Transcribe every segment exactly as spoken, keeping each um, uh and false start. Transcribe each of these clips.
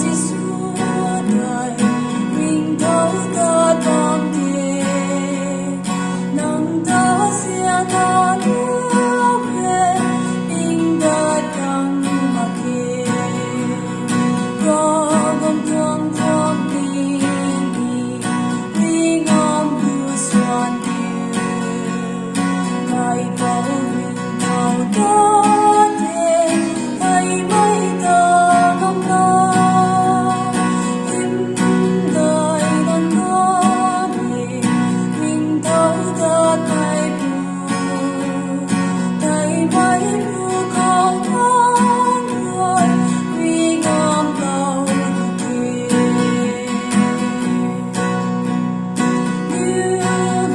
Jisu dai ringcthau dat bam de, nang ta sian na tu he, ning dat kang mak khe. Ravguangc tuang tuang tingmik, ringam lu suan diu. Kaipouc ringcthau dat the, kaimei ta ngam na. Hymdaih nang kani, ringcthau dat mei pu, kaimei pu khou nang rui, ringam lou tu the. Niw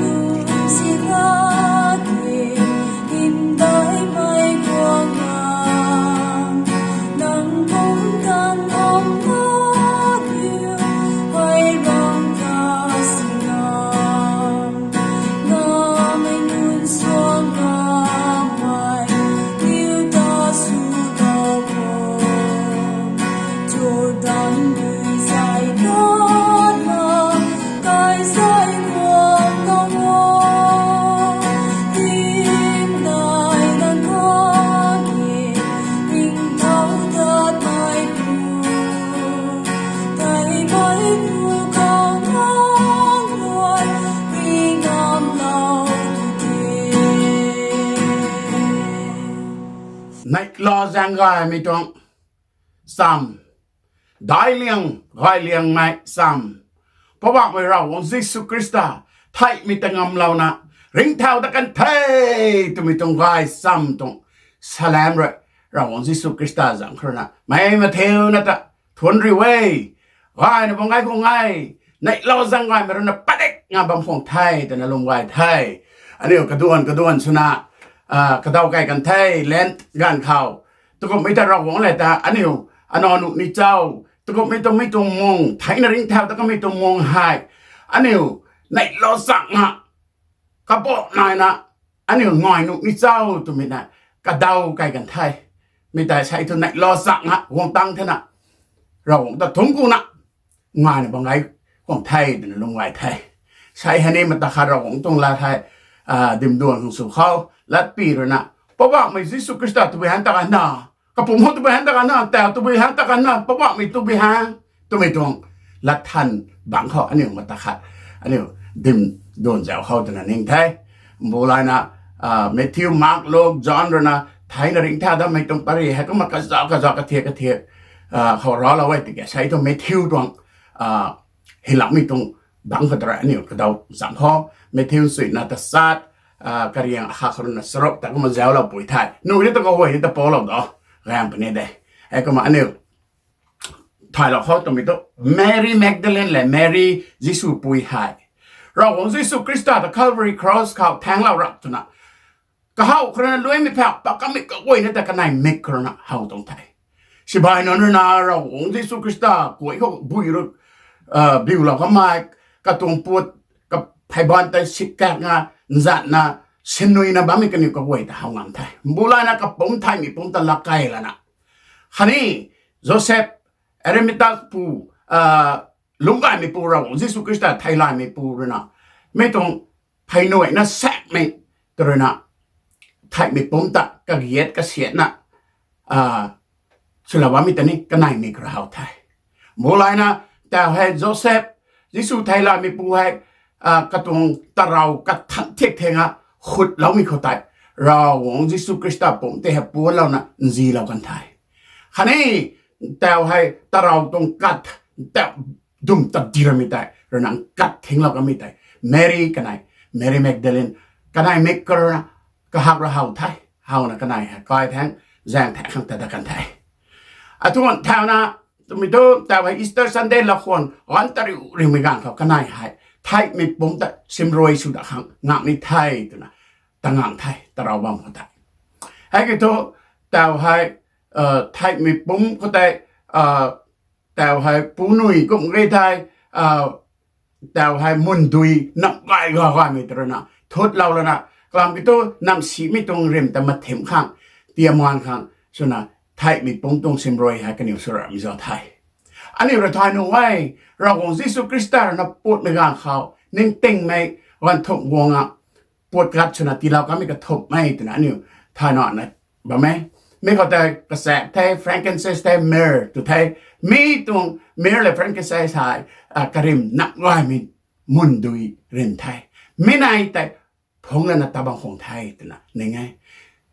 lum sina the, hymdaihmei guang na, nang pumtan bam na diu, hei rang ka sina. Namei nunc suang kamei, niw ta sw tau kho. Jordan dui zay nana, kai zay guang kau o. Hymdaih nang kani, ringcthau dat mei pu, kaimei pu khou nang rui, ringam lou tu the. Neihla zaeng gaymei tuang cham, daic liang gay liangmei cham, Poubauhmei Ravguangc Jisu Khrista theihmei ta ngamlouna ringcthau dat kan the twmei tuang gaychamv tuang salam rui, Ravguangc Jisu Khrista zaeng khou rui na mei mathiuna ta thuanc riu e. Gayna bam gay khang e, neihla zaeng gaymei rui na padik nga bam khang the twna lwm gay the. Aniu kaduan kaduan swna, ah, kadaw kai kan the, Lent ganv khou. Tukumhmei ta Ravguangc le ta aniu anac nuh ni chau, tukumhmei tuang mei tuang mung, theihna ringcthau dat kamei tuang mung hei, aniu neihla zaeng na, kabah naina, aniu ngai nuh ni chau twmei na, kadaw kai kan the. Mi tei sei thu neihla zaeng na guang tang thena, Ravguangc ta thungc kuna, ngaina bam gay khang the twna lwm gay the. Sei hei ni mata khat Ravguangc tuang lat hei, ah, dimduan khang sw khou, latpy rui na, Poubauhmei Jisu Khrista tabui han ta kan na, kapumc khou tabui han ta kan na, tau tabui han ta kan na, Poubauhmei tabui han, twmei tuang lat than bangc khou aniu mata khat, aniu dimduan zauc khou twna ning the. Mbu layna, ah, Matthew, Mark, Luke, John rui na theihna ringcthau datmei tuang pary hei kumna kazauh kazauh kathiak kathiak, ah, khou raclou e tiki sei thu Matthew tuang, ah, hyloumei tuang bangc khou ta rui aniu kadaw zaeng khou, Matthew suina tachat, ah, kariang akhat khou rui na charuk ta kumna zauclou pui the. Nuh ni ta kaguay ni ta poulou do, gam puni de. Hei kumna aniu thaylou khou twmei thu, Mary Magdalene le Mary Jisu pui hei, Ravguangc Jisu Khrista ta Calvary Cross khou thaengclou rap twna, kahaw khou rui na luaimei phak pat kamei kaguayna ta kanei mik khou rui na how tuang the. Sibay nunc rui na Ravguangc Jisu Khrista kuay khou bui rui, ah, biulou kamei, katuang puat, kapheyban tei sikak na, nzatna, sinuina bammei kaniw kaguay ta how ngam the. Mbu layna kapumc theihmei pumc ta lak key lana, khatni Joseph Arimathea pu, ah, lungc gaymeipu Ravguangc Jisu Khrista theihlaymeipu rui na, mi tuang pheynuaina saekmei ta rui na, theihmei pumc ta kagiat kasiatna, ah, swlou bammei ta ni kanei mik khou rui how the. Mbu layna, tau hei Joseph, Jisu theihlaymeipu hei, ah, katuang tarou kathan thiak theng a khutloumei khou tei, Ravguangc Jisu Khrista pumc tei hei puanlouna nzilou kan the. Khatni, tau hei tarou tuang kat, tau dum tat di ramei tei rui na kat thinglou kamei tei, Mary kanei, Mary Magdalene, kanei mik khou rui na, kahak rui how the, howna kanei hei kai thangc, zaeng thangc khang ta dat kan the. Atuan thauna, twmei thu tau hei Easter Sunday lakhwan ganv tariu riumei ganv khou kanei hei theihmei pumc ta simrui sw dat khang ngam ni the twna, ta ngam the, tarou bam khou tei. Hei kiu thu, tau hei, ah, theihmei pumc khou tei, ah, tau hei punui kum ge thei, ah, tau hei mundui nam gay ga gaymei ta rui na thutlou lana, kalam kiu thu namsimei tuang rim ta mathimh khang, tiaman khang swna, theihmei pumc tuang simrui hei kaniw swrammei zauc the. Aniu rui thay nuh e, Ravguangc Jisu Khrista rui na puatmei ganv khou ningtingmei ganv thumh guang a puat kat swna tiilou kanmei kathumhmei twna aniu thay nuh na bam e. Mi khou tei kachaek the, frankincense the, myrrh tw the. Mi tuang myrrh le frankincense hei karim nap gaymei mun dui rin the. Mi nei tei phungc lana tabang khang the twna ning e.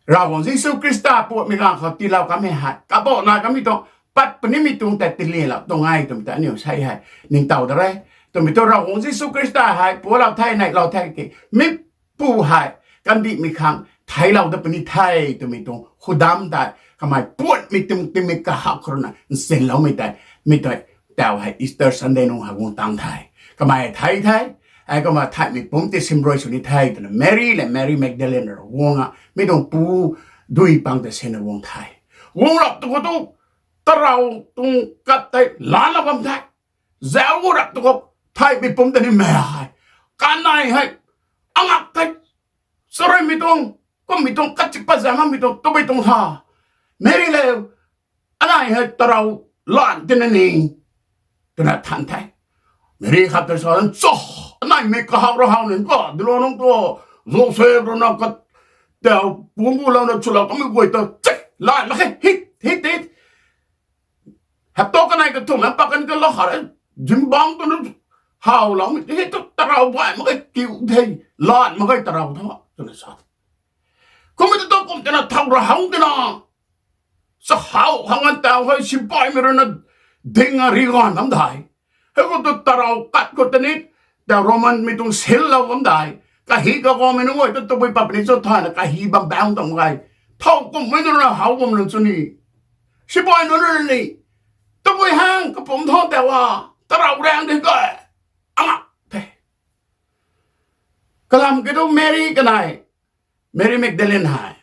Ravguangc Jisu Khrista puatmei ganv khou tiilou kanmei hei kabou nai kanmei tuang pat punimei tuang tei tiilou tuang e twmei ta aniu sei hei ningtow da re. Twmei tu Ravguangc Jisu Khrista hei pualou the, neihlou the ki, mi pu hei kandihmei khang theiclou dat puni the twmei tuang khudam tei kamei puatmei tuang tingmik kahak khou rui na nsinloumei tei, mi tei tau hei Easter Sunday nung hei guang tang the. Kamei thei the, hei kumna theihmei pumc tei simrui sw ni the twna Mary le Mary Magdalene rui guang a mi tuang pu dui pang tei sina guang the. Guang rap tu khou tu tarou tuang kat tei laalou bam the. Zauc gu rap tu khou theihmei pumc tei ni mei hei kanei hei angak the. Saruimei tuang, kummei tuang, kachik pat zaeng makmei tuang tabui tuang tha, Mary le, anei hei tarou lan tina ni twna than the. Mary khat tei sa cho, anei mei kahak rui how nin ka dilou nung tu, Joseph rui na ka tau pung gulouna chulou kamei guay ta chik lan mak khe, hit hit hit. Hapta kanei kathumh na pa kan ka la khat e, zingbangc twna howloumei tei hei tu tarou gay mak ge, kiu the, lan mak ge tarou tho twna sa. Kummei tu tu kum tina thau ra how tina, sa how khang an tau hei sipaimei rui na ding a ri ganv bam de. Hei khou tu tarou kat khou tei ni, ta Romanmei tuang sillou bam de. Kahi kagawmei nunc guay tu tabui pat puni cho thayna kahi bam bang tuang mak ge. Thau kummei rui na how bam nunc sw ni, sipai nunc rui ni, tabui hang kapumc tho tau a, tarou raeng di ge, angak the. Kalam kiu thu Mary kanei, Mary Magdalene hei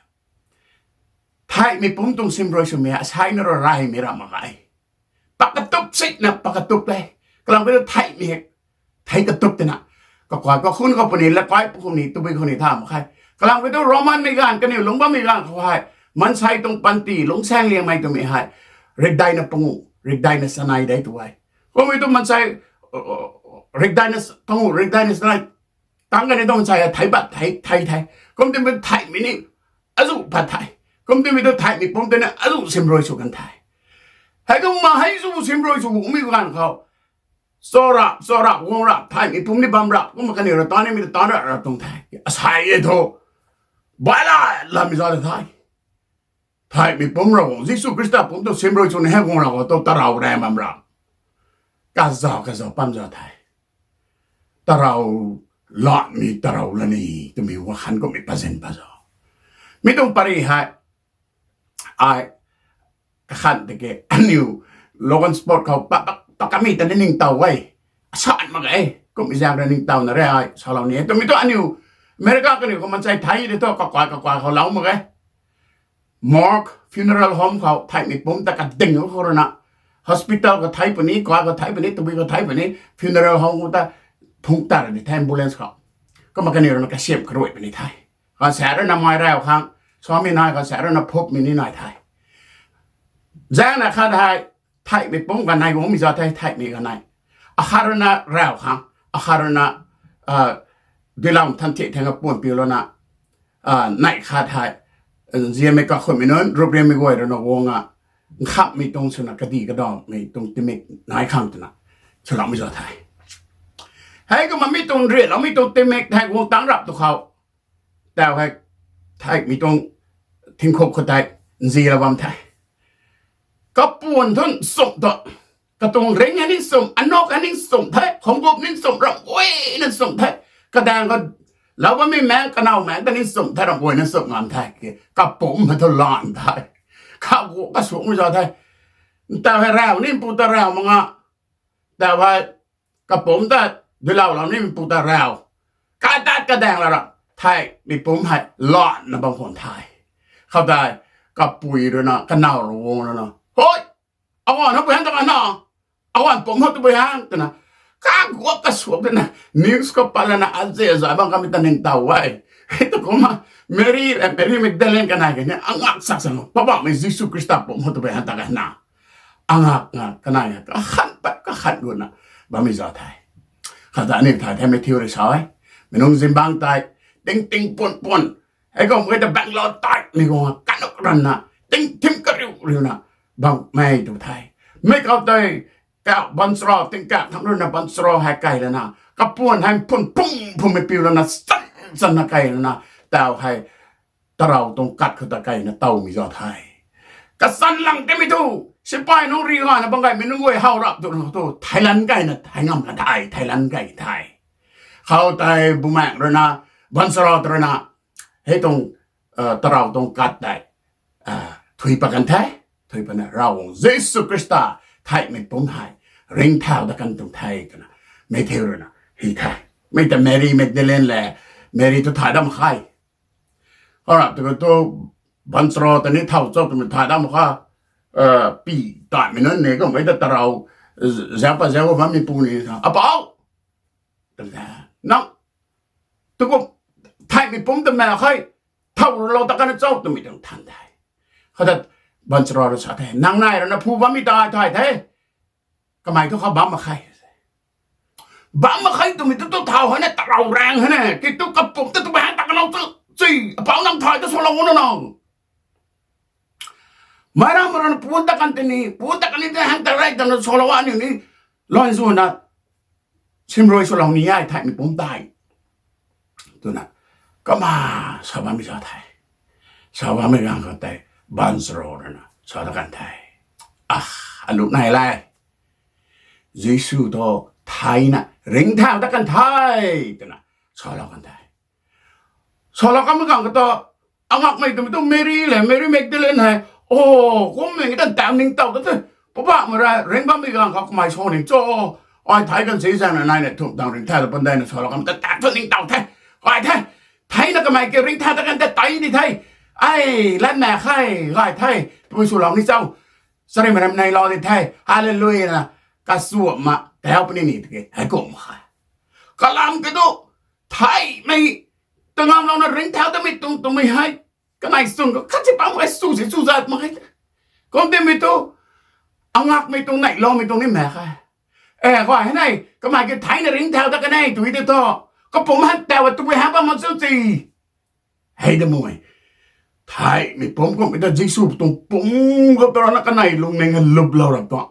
theihmei pumc tuang simrui swmei hei asaina rui reymei ram mak ge. Pakatup sina pakatup e. Kalam kiu thu theihmei hei thei katup tina, kakai kakhun khou puni, lakai puni, tabui khou ni tha mak khe. Kalam kiu thu Romanmei ganv, kaniw lungc bammei ganv khou hei, maansei tuang panty lungcsaeng liangmei twmei hei rikdeina panguh, rikdeina chanei de tu e. Kummei tu maansei rikdeina panguh, rikdeina chanei tang kani tuang maansei hei thei pat thei, thei the. Kum timei tu theihmei ni azuh pat the. Kum timei tu theihmei pumc tei ni azuh simrui sw kan the. Heikumna hei zu simrui sw mi ganv khou cho rap, cho rap, guang rap, theihmei pumc ni bam rap, kumna kaniw rui tanimei ta tan ra ra tuang the. Asei e thu, baila lamei za ta the. Theihmei pumc Ravguangc Jisu Khrista pumc tu simrui sw ni hei guang rap khou tu tarou raeng bam rap, kazauh kazauh pam za the. Tarou lanmei tarou la ni twmei wakhan kummei pazin pa za. Mi tuang pary hei ai kakhan tiki aniu Logan Sport khou pa, pa, pakamei ta ni ningtow e. Asan mak ge, kummei zaeng rui ningtowna re ai salou ni e twmei tu aniu America kaniw khou maansei thei de thu kakai kakai khou lou mak ge. Morgue, funeral home khou theihmei pumc ta kading khou rui na, hospital khou thei puni, kai khou thei puni, tabui khou thei puni, funeral home khou ta phungc tat ra di the ambulance khou. Kumna kaniw rui na kasiamh karuai puni the. Kansa rui na mei rau khang, samei nai, kansa rui na phupmei ni nai the. Zaengna khat hei theihmei pumc kanei guangmei za the, theihmei kanei. Akhat rui na rau khang, akhat rui na duilam than thi theng a puan piulouna, neih khat hei nzianmei kakhunmei nunc, rupriammei guay rui na guang a, nkhamhmei tuang swna kadi kadawmei tuang tingmik nai khang twna swloumei za the. Heikumna mi tuang rialoumei tuang tingmik thei guang tang rap tu khou, tau hei theihmei tuang tingkhup khou tei nzilou bam the. Kapuan thu nchumh tu, katuang ring hei ni nchumh, anuk hei ni nchumh the, khonggup ni nchumh, ramh guayna nchumh the. Kadaeng khou lou bammei maengc, kanow maengc ta ni nchumh the, ramh guayna nchumh ngam the. Kapumc hei thu lan the. Kaguak kasuakmei za the. Tau hei rau ni mpu ta rau mak nga, tau hei kapumc ta duiloulou ni mpu ta rau, kadat kadaeng la ra, theihmei pumc hei lanna bam khwan the. Khoutei kapui rui na, kanow rui guang rui na, hoi, aganv hapui hang ta kana, aganv pumc hou tabui hang twna, kaguak kasuak twna news khou pat lana aze zay bam kamei ta ningtow e. Hei tu kumna Mary, Mary Magdalene kanei kani angak sak san, Poubauhmei Jisu Khrista pumc khou tabui han ta kana angak nga kanei kakhan pat kakhan guna bammei zat the. Kata aniu thay the, Matthew rui sa e, mei nungc zingbangc tei ting ting pun pun, hei kum kei ta banglo tei mei guang kanuk ranna ting tim kariu riuna bammei tu the. Mei khou tei ka baanchara tingkauh thangc ruina baanchara hei kei lana, kapuan hei phun phun phunmei piu lana san sanna kei lana, tau hei tarou tuang kat khou ta keina towmei zat the. Kasan lang timei thu, sipai nunc ri gayna bam gaymei nunc guay how rap tu thu theilan keyna thei ngam kan the, theilan key the. Khou tei bumaengh ruina, baanchara ruina hei tuang tarou tuang kat tei thui pat kan the. Thui patna Ravguangc Jisu Khrista theihmei pumc hei ringcthau dat kan tuang the twna Matthew ruina hi the. Mei ta Mary Magdalene le, Mary tu thay dat mak khe. Ara tu tu baanchara ta ni thow cho twmei thay dat mak khe. Pi taimei nunc ni kummei ta tarou zauc pat zauc bammei pu ni, Apou, nang tu kum theihmei pumc ta mak khe, thow rulou ta kan cho twmei tuang than the. Khou ta baanchara rui sa the, Nang nai rana phu bammei ta thay the. Kamei thu khou bam mak khe. Bam mak khe twmei tu tu thow hei na tarou raeng hei na ki tu kapumc ta tu baeng ta kanlou tu, chui Apou nang thay ta swlou na no. Meic ram rana puan ta kan tini, puan ta kan ni ta hang ta rey tana swlou aniu ni lanzuna simrui swlou ni e theihmei pumc tei twna kumna sa bammei zat the. Sa bammei ganv khou tei baanchara ruina sa dat kan the, A, alu nai le, Jisu tu theina ringcthau dat kan the, twna salou kan the. Salou kanmei ganv khou ta angakmei twmei tu Mary le, Mary Magdalene hei, O, kummei ta ntaw ningtow ta the. Poubauhmei rui ringc bammei ganv khou kamei sa ning cho, ai thei kan si zaeng na nai na thumh tang ringcthau dat pun de na salou kanmei ta ta thu ningtow the. Gay the, theina kamei ki ringcthau dat kan ta tei ni the. Ai, lat mak khe, gay the, tabui swlou ni cho. Charynmei ram neilou di the, Hallelujah na, kachuamna tau puni ni tiki hei kum khe. Kalam ki tu theihmei ta ngamlouna ringcthau datmei tuang twmei hei kanei chung khou khatsi pam khe, chu si chu zat mak khe. Kum timei tu angakmei tuang, neihloumei tuang ni mak khe. E, gay hei ne, kamei ki theina ringcthau dat kan e tw tei thu, kapumc hei tau tabui hang bam mak cho si. Hei de mei, theihmei pumc kummei ta Jisu tuang pumc khou ta rana kanei lungning hei luplou rap tuang.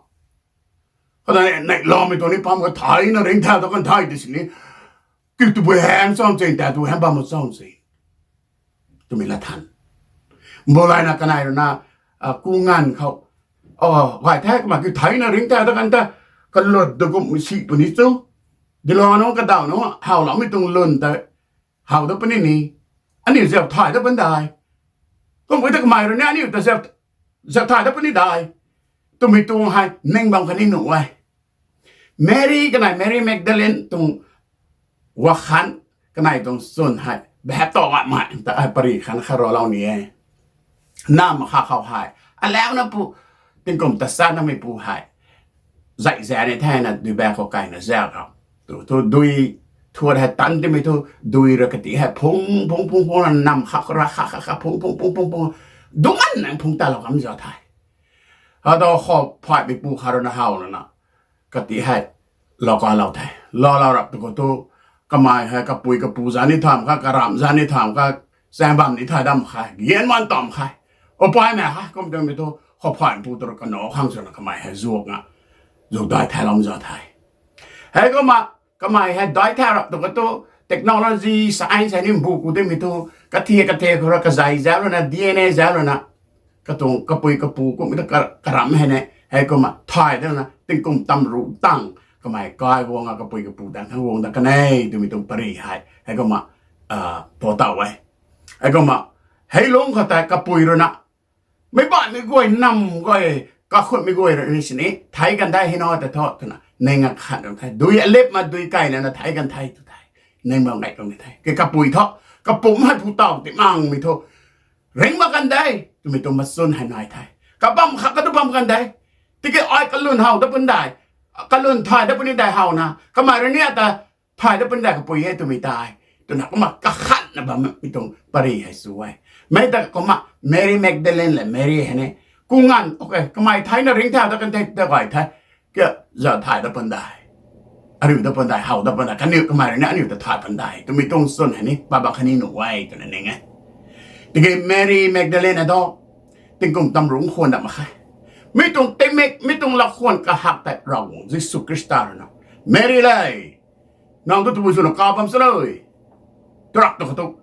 Kanei neihloumei tuang ni pam kha theina ringcthau dat kan the ti sini, kiu tabui hang cho si, ta tabui hang bam mak cho si twmei lat than. Mbu layna kanei ruina ku nganv khou, O, gay the, kamei ki theina ringcthau dat kan ta, kalut da kum si puni cho. Dilou nunc kadaw nunc howloumei tuang lun tei how dat puni ni, aniu zauc thay dat pun de. Kummei ta kamei rui ni aniu ta zauc thay dat puni de twmei tuang hei ning bam khatni nuh e. Mary kanei, Mary Magdalene tuang wakhan, kanei tuang chwn hei bhap tow gaymei ta ai pary khan kha raclou ni e. Nam kha khou hei alauna pu, tingkum ta chanamei pu hei zai zan ni thena dui bak khou keyna zauc khou tu thu dui thuat hei tan timei thu, dui rui kati hei phung phung phung phung na nam kha khou ra kha kha kha phung phung phung phung phung, duman nang phung talou kam zat the. Hei tu khou phaymei pu khat ruina how lana kati hei lou kalou the. Loulou rap tu khou tu kamei hei kapui kapu zan ni tham kha, karamh zan ni tham kha, chaeng bam ni thay dam khe, gian man tam khe. Upai mak khe, kum timei thu khou phaymei pu tu rui kanow khang swna kamei hei zuak na, zuak dai thaylou zat the. Heikumna kamei hei dai thay rap tu khou tu technology, science hei ni mbu ku timei thu, kathi kathi khou rui kazei zauc lana, D N A zauc lana, katuang kapui kapu kummei ta karamh hei ne, heikumna thay dana tingkum tam ru tang kamei kai guang a, kapui kapu tang thang guang dat kan e twmei tuang pary hei heikumna pu taw e. Heikumna hei lungc khou tei kapui ruina, meic baihmei guay, nam guay, kakhunmei guay rui ni sini thei kan the hei na ta thu twna ning a khat ram the, dui alip ma dui key lana thei kan the tw the. Ning bam gay tuang ni the ki kapui thu, kapumc hei pu taw ti makmei thu ringc mak kan de twmei tuang machun hei nai the. Kabam khat ka tu bam kan de. Tiki ai kalun how dat pun de, kalun thay dat puni de howna, kamei rui ni ata thay dat puni de kapui e twmei tei twna kumna kakhan na bammei tuang pary hei sw e. Mei ta kumna Mary Magdalene le Mary hei ni, ku nganv, okay, kamei theina ringcthau dat kan the, ta gay the, ke, zauc thay dat pan de, ariu dat pan de, how dat pan de, kaniw kamei rui na aniu ta thay pan de twmei tuang chwn hei ni Poubauhmei khatni nuh e twna ning e. Tiki Mary Magdalene hei thu, tingkum tamrungc khwan dat mak khe. Mi tuang tingmik, mi tuang lat khwan kahak tei Ravguangc Jisu Khrista rui na, Mary le, nang tu tabui swna ka bam sa le, tarap tu khou tu,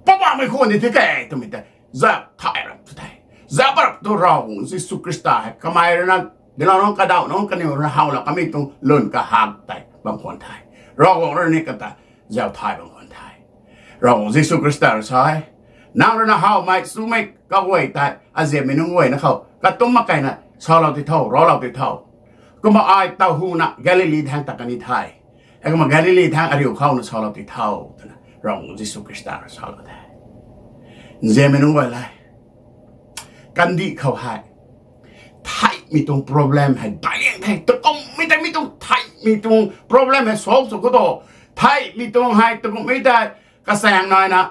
Poubauhmei khwan di the ke twmei tei, zauc thay rap tu the. Zauc pat rap tu Ravguangc Jisu Khrista hei kamei rui na, dilau nunc, kadaw nunc, kaniw rui na how la kamei tuang lwn kahak tei bam khwan the. Ravguangc rui ni kata zauc thay bam khwan the. Ravguangc Jisu Khrista rui sa e, nang rui na howmei, swmei kaguay tei aziammei nunc guayna khou katumc mak keyna salou ti tho, raclou ti tho. Kumna ai taw huna Galili thangc ta kan ni the. Heikumna Galili thangc ariu khou na salou ti tho, twna Ravguangc Jisu Khrista rui salou the. Nzianmei nunc guay le, kandih khou hei theihmei tuang problem hei daic liang the. Takumhmei tei mi tuang theihmei tuang problem hei solve sw khou tu, theihmei tuang hei takumhmei tei kasaeng naina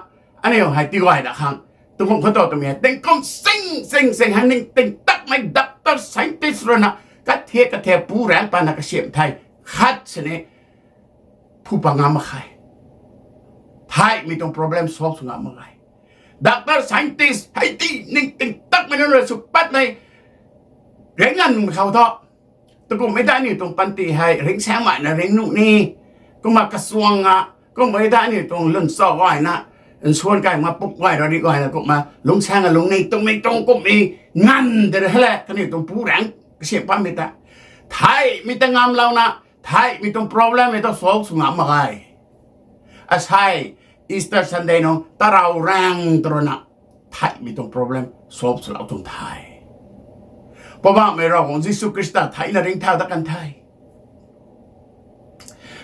aniu hei tiguay dat khang takumh khou tu twmei hei tingkum sing sing sing hei ning tingtakmei doctor scientist rui na kathiak kathiak pu raengc pana kasiamh the. Khat sini phu pa ngam mak khe. Theihmei tuang problem solve sw ngam mak khe. Doctor, scientist hei ti ning tingtakmei nunc rui sw patmei, ringcnganmei khou thu, takumhmei ta aniu tuang panty hei ringcsaengmeina ring nuh ni, kumna kasuang a, kumhmei ta aniu tuang lwn chau gayna, nsuan kai ma puk gay ra ri gayna kumna lungcsaeng a lung ni twmei tuang kumhmei nganv de hei le kaniw tuang pu raengc kasiamh pammei ta, theihmei ta ngamlouna, theihmei tuang problem hei tu solve sw ngam mak ge. Asei Easter Sunday nung tarou raeng taruna theihmei tuang problem solve swlou tuang the. Poubauhmei Ravguangc Jisu Khrista theina ringcthau dat kan the.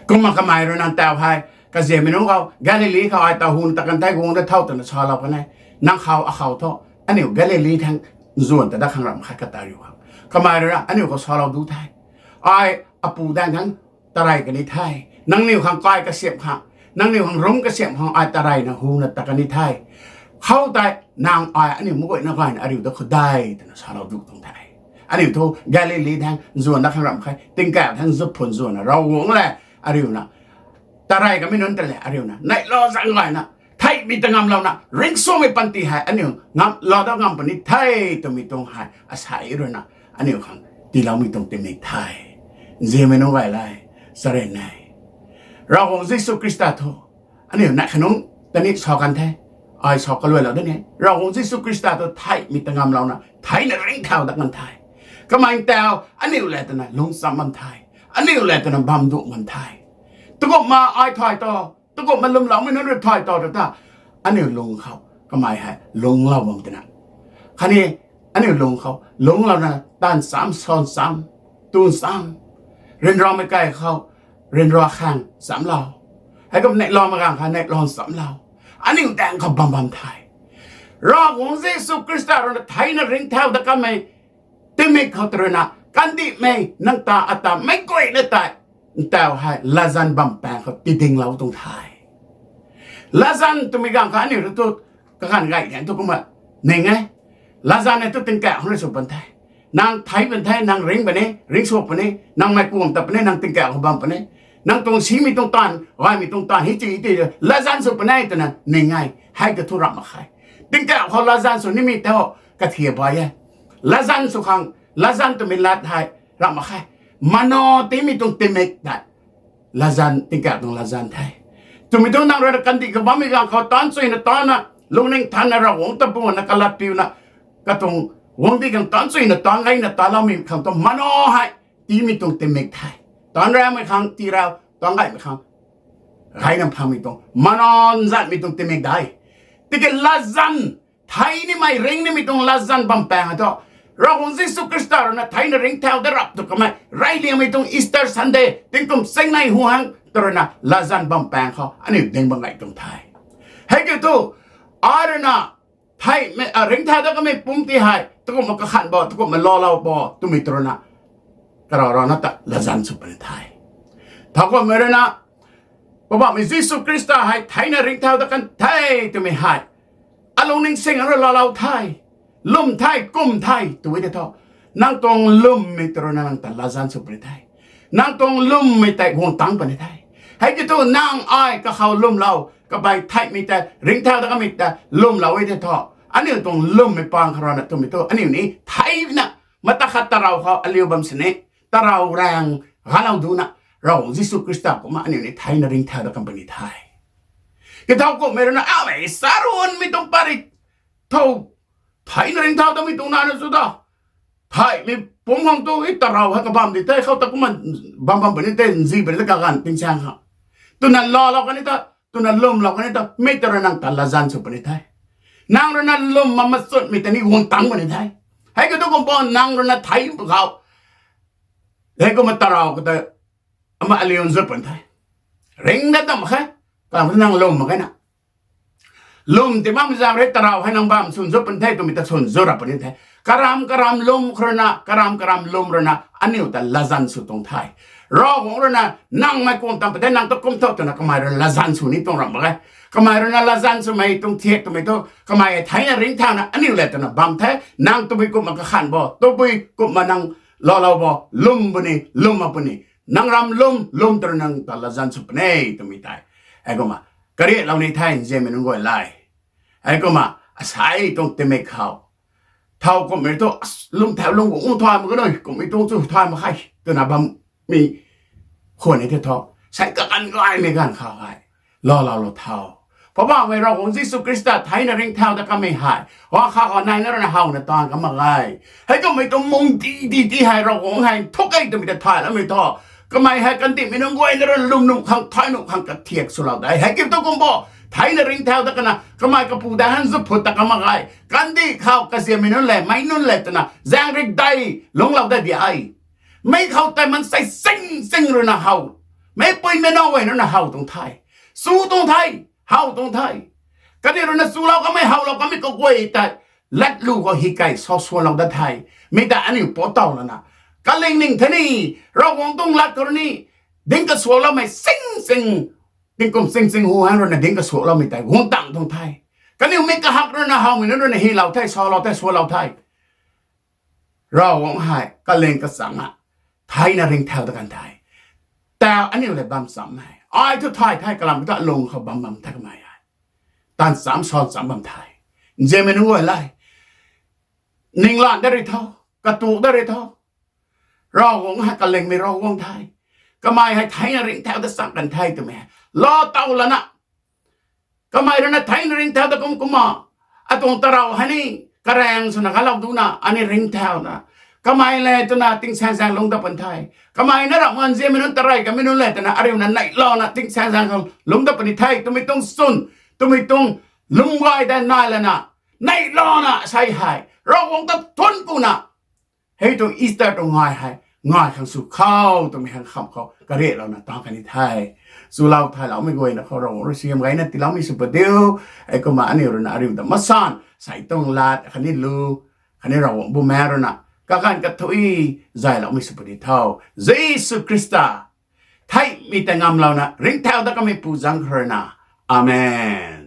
Kumna kamei rui na taw hei, kaziammei nunc khou, Galili khou ai taw huna ta kan the, guang dat tho twna salou kan e. Nang khou, akhou thu, aniu Galili thangc nzuan ta dat khang ramh khat kata riu khang kamei rui na aniu khou salou du the. Ai apu daeng thangc tarey kan ni the. Nangniw khang kai kasiamh khang, nangniw khang rum kasiamh khang ai tareyna huna ta kan ni the. Khoutei nang ai aniu mak guayna gayna ariu dat khou de, twna salou du tuang the. Aniu thu Galili thangc nzuan dat khang ramh khe, tingkauh thangc zupphun zuanna Ravguangc le, ariuna tarey kamei nunc ta le ariuna neihlou zaeng gayna theihmei ta ngamlouna ringcsuangmei panty hei aniu ngamlou dat ngam puni the twmei tuang hei asei rui na aniu khang tiiloumei tuang tingmik the. Nzianmei nunc guay le, charyn e, Ravguangc Jisu Khrista thu aniu neih khanungc ta ni sa kan the. Ai sa kaluailou dat ni, Ravguangc Jisu Khrista thu theihmei ta ngamlouna theina ringcthau dat kan the. Kamei taw aniu le twna lungc cham bam the. Aniu le twna bam duh bam the. Takumhna ai thay ta, takumhna lwmloumei nunc rui thay ta ta, aniu lung khou kamei hei lungclou bam twna, khatni aniu lung khou lungclouna taanv cham, saanv cham, tun cham, ryanramei kai khou ryanra khang chamclou, heikum neihlou mak gaanv khou neihlou chamclou, aniu daeng khou bam bam the. Ravguangc Jisu Khrista rui na theina ringcthau dat kanmei tingmik khou ta rui na kandihmei nang ta ata meic guayna tei ntaw hei latzan bam paeng khou tidinglou tuang the. Latzan twmei gaanv khou aniu rui tu kaganv gay gaeng thu kumna ning e. Latzan hei thu tingkauh khang rui sw pan the. Nang thei pan the, nang ringc puni, ringcsuak puni, nang mei kuam tat puni, nang tingkauh khou bam puni, nang tuang simei tuang taanv, gaymei tuang taanv hi ti ti latzan sw puni twna ning e. Hei ta thu ramh mak khe. Tingkauh khou latzan sw nimei tei ho kathia bai e. Latzan sw khang, latzan twmei lat hei ramh mak khe. Manaw tiimei tuang tingmik tei latzan, tingkauh tuang latzan the. Twmei tuang nang rui na kandih khou bammei gaanv khou taanc chuyna taancna, lungning thanna, Ravguangc ta buna kalat piuna, katuang guangcdic khang taanc chuyna taanc gayna taloumei khang tuang manaw hei tiimei tuang tingmik the. Taanc ramei khang tii rau, taanc gaymei khang gayna phangmei tuang manaw nzatmei tuang tingmik de. Tiki latzan, thei nimei ringc nimei tuang latzan bam paeng hei thu, Ravguangc Jisu Khrista rui na theina ringcthau dat rap tu kamei reyliangmei tuang Easter Sunday tingkum singnei hu hang ta rui na latzan bam paeng khou aniu ding bam gay tuang the. Hei kiu thu, ai rui na theihmei, a, ringcthau dat kamei pumc ti hei takumhna kakhan bo, takumhna laalou bo twmei ta rui na, karau rana ta latzan sw puni the. Thowkumhmei rui na Poubauhmei Jisu Khrista hei theina ringcthau dat kan the twmei hei alungning sing rui laalou the, lwm the, kum the tw e tei thu, nang tuang lwmmei tei rui na nang ta latzan sw puni the. Nang tuang lwmmei tei guang tangc puni the. Hei kiu thu nang ai kakhou lwmlou, kamei theihmei tei ringcthau dat kamei ta lwmlou e tei thu, aniu tuang lwmmei pang khou rui na twmei thu aniu ni theina, mata khat tarou khou aliu bam sini, tarou raeng galou duna, Ravguangc Jisu Khrista kumna aniu ni theina ringcthau dat kan puni the. Kiu thu kumhmei rui na amei sarunmei tuang pary tho, theina ringcthau datmei tuang nana sw ta, theihmei pumc khang tu i tarou hei kabam di the, khou ta kumna bam bam puni tei, nzi puni tei kaganv tingsaeng khang. Twna laalou kan e ta, twna lwmlou kan e ta, mi tei rui nang ta latzan sw puni the. Nang rui na lwm ma machutmei tei ni guang tangc puni the. Hei kiu thu kum bo nang rui na thei khou, hei kumna tarou khou tei, ama aliu nzut puni the. Ring dat dam mak khe, kalam thu nang lwm mak khe na. Lwm ti bammei zaeng rui tarou hei nang bam swn nzut puni the twmei ta swn nzut ra puni the. Karam karam lwm khou rui na, karam karam lwm rui na aniu ta latzan sw tuang the. Ravguangc rui na nangmei kum tam puni the, nang ta kum tho twna kamei rui latzan sw ni tuang ram mak ge. Kamei rui na latzan swmei tuang thiak twmei thu kamei hei theina ringcthauna aniu le twna bam the. Nang tabui kumna kakhan bo, tabui kumna nang laalou bo, lwm puni, lwm mak puni. Nang ram lwm, lwm tei rui nang ta latzan sw puni twmei tei, hei kumna kariaklou ni the nzianmei nunc guay le. Hei kumna asei tuang timik khou, thau kumhmei thu, lwm thau lwm guang thay mak khe na, kumhmei tuang chu thay mak khe twna bammei khwan ni tei thu, sei kaganv gaymei ganv khou hei laalou lou tho. Poubauhmei Ravguangc Jisu Khrista theina ringcthau dat kamei hei, wa kha khou naina rui na howna taanv kan mak ge. Hei kumhmei tuang mung ti ti ti hei Ravguangc hei thuk e twmei ta thayloumei thu, kamei hei kandihmei nunc guayna rui na lwm nuh khang, thay nuh khang kathiak swlou de. Hei kiu thu kum bo, theina ringcthau dat kana kamei kapu dai han zu phut ta kan mak ge. Kandih khou kazianmei nunc le, meic nunc le twna zaeng rik dei lungclou dat di e. Mei khou tei maansei sing sing rui na how, meicpui meic nac guay rui na how tuang the, sw tuang the, how tuang the. Kaniw rui na swlou kanmei, howlou kanmei kaguay tei latlu khou hi kei sa swanlou dat the. Mi ta aniu pou tow lana, kalingning the ni, Ravguangc tuang lat khou rui ni ding kasuakloumei sing sing, tingkum sing sing hu han rui na ding kasuakloumei tei guang tangc tuang the. Kaniw mi kahak rui na howmei nunc rui na hilou the, salou the, swlou the. Ravguangc hei kaling kachang a theina ringcthau dat kan the. Tau aniu le bam cham e. Ai thu thay the, kalam thu alung khou bam bam the kamei hei. Taanv cham, saanv cham bam the. Nzianmei nunc guay le, ninglan dat ri tho, katu dat ri tho. Ravguangc hei kalingmei Ravguangc the. Kamei hei theina ringcthau dat cham kan the twmei hei laa tow lana, kamei rui na theina ringcthau dat kum kumna, atuang tarou hei ni karaeng swna galou duna, ani ringcthauna, kamei le twna tingsaengzaeng lungc dat puni the. Kamei na ramh nzianmei nunc tarey kanmei nunc le twna ariuna neihlouna tingsaengzaeng khang lungc dat puni the twmei tuang swn, twmei tuang lwm gay tei nai lana, neihlouna sei hei Ravguangc ta thuanc kuna, hei tuang Easter tuang ngai hei ngai khang sw khou twmei hang kham khou kariaklouna taanv kan ni the. Swlou thayloumei guayna khou Ravguangc rui siam gayna tiiloumei sw padiu. Hei kumna aniu rui na ariu ta masan sei tuang lat khatni lu, khatni Ravguangc Bumaengh rui na kaganv kathuic zayloumei sw puni tho. Jisu Khrista theihmei tei ngamlouna ringcthau dat kamei pu zaeng khou rui na. Amen.